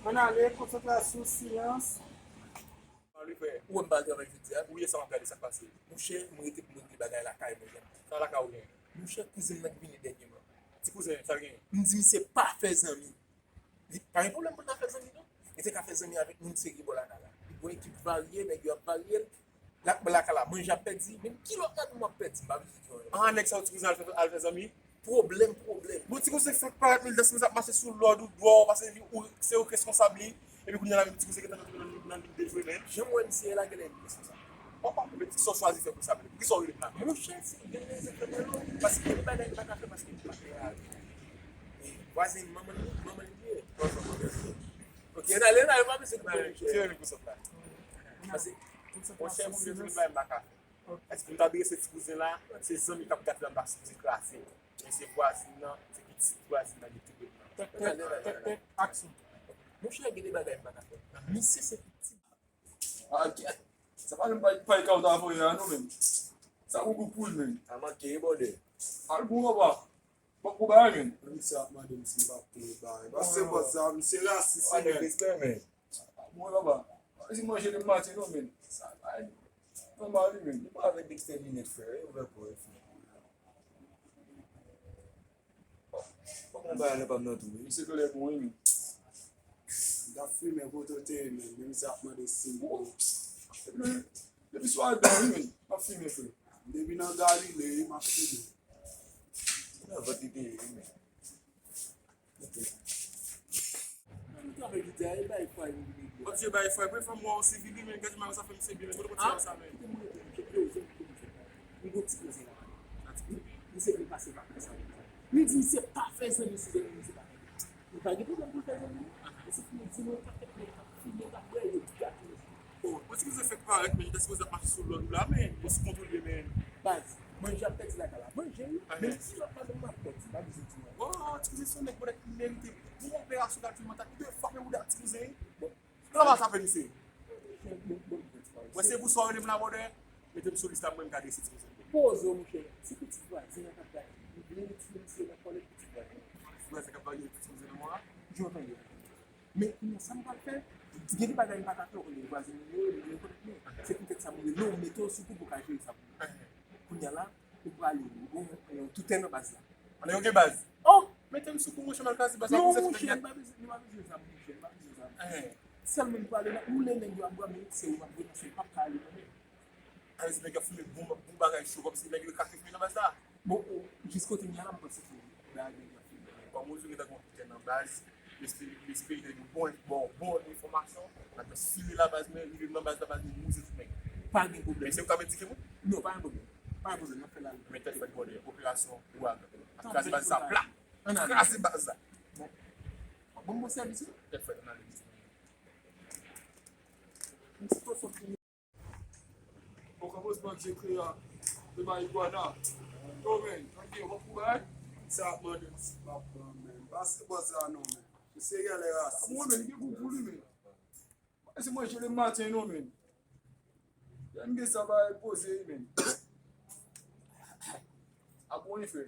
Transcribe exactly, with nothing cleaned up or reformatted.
Ann ale, konsantrasyon, silans. Pale frè. Ou wè m pa al travay jodi a? Wi, e sa m ap gade, sa k pase? Monchè, mwen rete pou m regle bagay lakay mwen, Jan. Sa lakay ou gen? Monchè, kouzen m nan k vini dènyèman. Ti kouzen, sa l gen? M di misye pa fè zanmi. Li pa gen pwoblèm pou l ta fè zanmi non. Li te ka fè zanmi avèk moun serye bò lakay la. Li gon ekip varye, nèg yo ap varye l. L ap lakay la, manje ap pèdi, menm kilòt gad m ap pèdi, m pa bezwen di anyen. Ah, nèg sa yo ti kouzen al fè, al fè zanmi? Pwoblèm, pwoblèm. Bon, ti kouzen fèk parèt, men l dan si w ap mache sou lòd ou dwòl, paske li, ou, se ou k reskonsab li. Epi kounye a la menm ti kouzen gentan rantre nan, nan lig de jwe menm. Jan m wè misye ye la genlè li reskonsab. Papa, men sa w chwazi fè pou sa menm? Poukisa w rele m la menm? Monchè, se gen rezon fè mwen non. Paske gen de bagay m pa ka fè paske m pa fè a. Vwazen manman li, manman li ye. Ok, ann ale, ann ale, pa bezwen di anyen. Tire li pou sòt la. Paske, monchè, pou mwen, se bagay m pa ka fè. Èske m ta vire se ti kouzen la, se zanmi k ap gate la, m ta sipoze kraze. Men se vwazin nan, se pitit vwazin nan ki touye m nan. Tèt, tèt, tèt, tèt, aksyon. Monchè, gen de bagay m pa ka fè. Misye se pitit. Ah, kèt. Sa pa menm pay, pay ka w ta voye a non, menm. Sa pou gou poul, menm. Sa manke, wi, bòdè. Al bon, papa. Bon, pou bagay, menm. Misye ap mande m si m pa pou bagay. Paske bòs sa, misye rasis, wi, menm. Respè, menm. Bon, papa. Pa di manje demen maten non, menm. Sa bay. Nòmal wi, menm. Li pa avèk Dexter linèt, frè. Li ouvè kò, wi, frè. Fòk mwen bay anlè pa m nan tou, wi. Misye genlè bon, wi, menm. M t ap fimen kote w te ye, menm. Menm misye ap mande si m bon. Depi swa dan, wi, menm. M ap fimen, frè. Depi nan Galile, wi, m ap fimen. Nan vant li te ye, wi, menm. Mwen travay jodi a, e bay fwa yo vini. Bondye bay fwa, premye fwa m wè yon sivil wi, men gade jan sa fè misye byen, men kote bondye sa men. Kite mwen rete, mwen cheke yo, se mwen ki mwen fè. Mwen gon ti koze la. Misye vin pase vakans avè m. Li di misye pa fè zanmi sou zanmi, misye pa fè. Li pa gen pwoblèm pou l fè zanmi. Men se pou li di mwen pa fè, men pa fini, pa bwè, yo gate. Bon, ti koze fèk parèt, men li ta sipoze ap mache sou lòd ou la, men yo sou kontwòl li, men. Baz, manje ap pèdi lakay la. Manje, wi. Men ki lòt madanm m ap pèdi, m pa bezwen di non. Oh, ti koze se yon nèg, bon, nèg ki merite bon operasyon, gad fi mantèt de fwa, men ou dat ti koze. Bon. Travay sa fè misye. Bon, bon, bon, bon. Wè, se pou sa w rele m la, bòdè. Mete m sou lis la, mwen m ka adrese ti koze. Poze w, monchè. Se pitit vwazen an k ap gade. Li vle retire misye nan kòlèt pitit vwazen an. Pitit vwazen k ap gade, pitit koze nan mò a. Jan w tande. Men kounye a, sa m pral fè, gen de bagay m pa ka fè, ou konnen vwazen mwen yo, li rekonèt mwen. Se poutèt sa m rele w, m mete w sou kou pou w ka jere sa pou mwen. Kounye a la, ou prale, ou gon yon toutè nan baz la. Ann yo gen baz. Oh! Mete m sou kou, monchè, m al kraze baz la. Non, monchè, m pa bezwen, m pa bezwen zam, monchè, m pa bezwen zam. Sèlman m prale la, ou le nèg yo ap bwa, men se ou m ap denonse, m p ap ka ale non, men. Ann di nèg yo ap fimen bon, bon bagay cho, kòmsi nèg yo ka fè fimen nan baz la. Bon, jis kote m ye a la, m panse ke bagay nèg yo ap fè. Kòm ou di w gentan gon toutè nan baz, m espere, m espere nèg yo bon, bon, bon enfòmasyon, n ap file la baz, men rive m nan baz la, baz mwen wouze tout nèg. Pa gen pwoblèm. Men se ou k ap endike mwen? Non, pa gen pwoblèm. Pa gen pwoblèm, n ap fè la. Men tèt fèt bòdè, operasyon ouragan. N ap kraze baz sa plat. N ap kraze baz la. Bon, bon, bon sèvis wi. Tèt fèt, ann ale. Bon, kòman se bandi kreyòl de marigwana? Yo, men, ok, w ap pou bay? Sa ap mande m si m ap pran, men. Pase bò sa non, men. Misye genlè rasis. Mwen men, li gen gou pou li, men. Mwen se manje le maten, non, men. Lè m gen sa bay poze, men. A bon, li fè.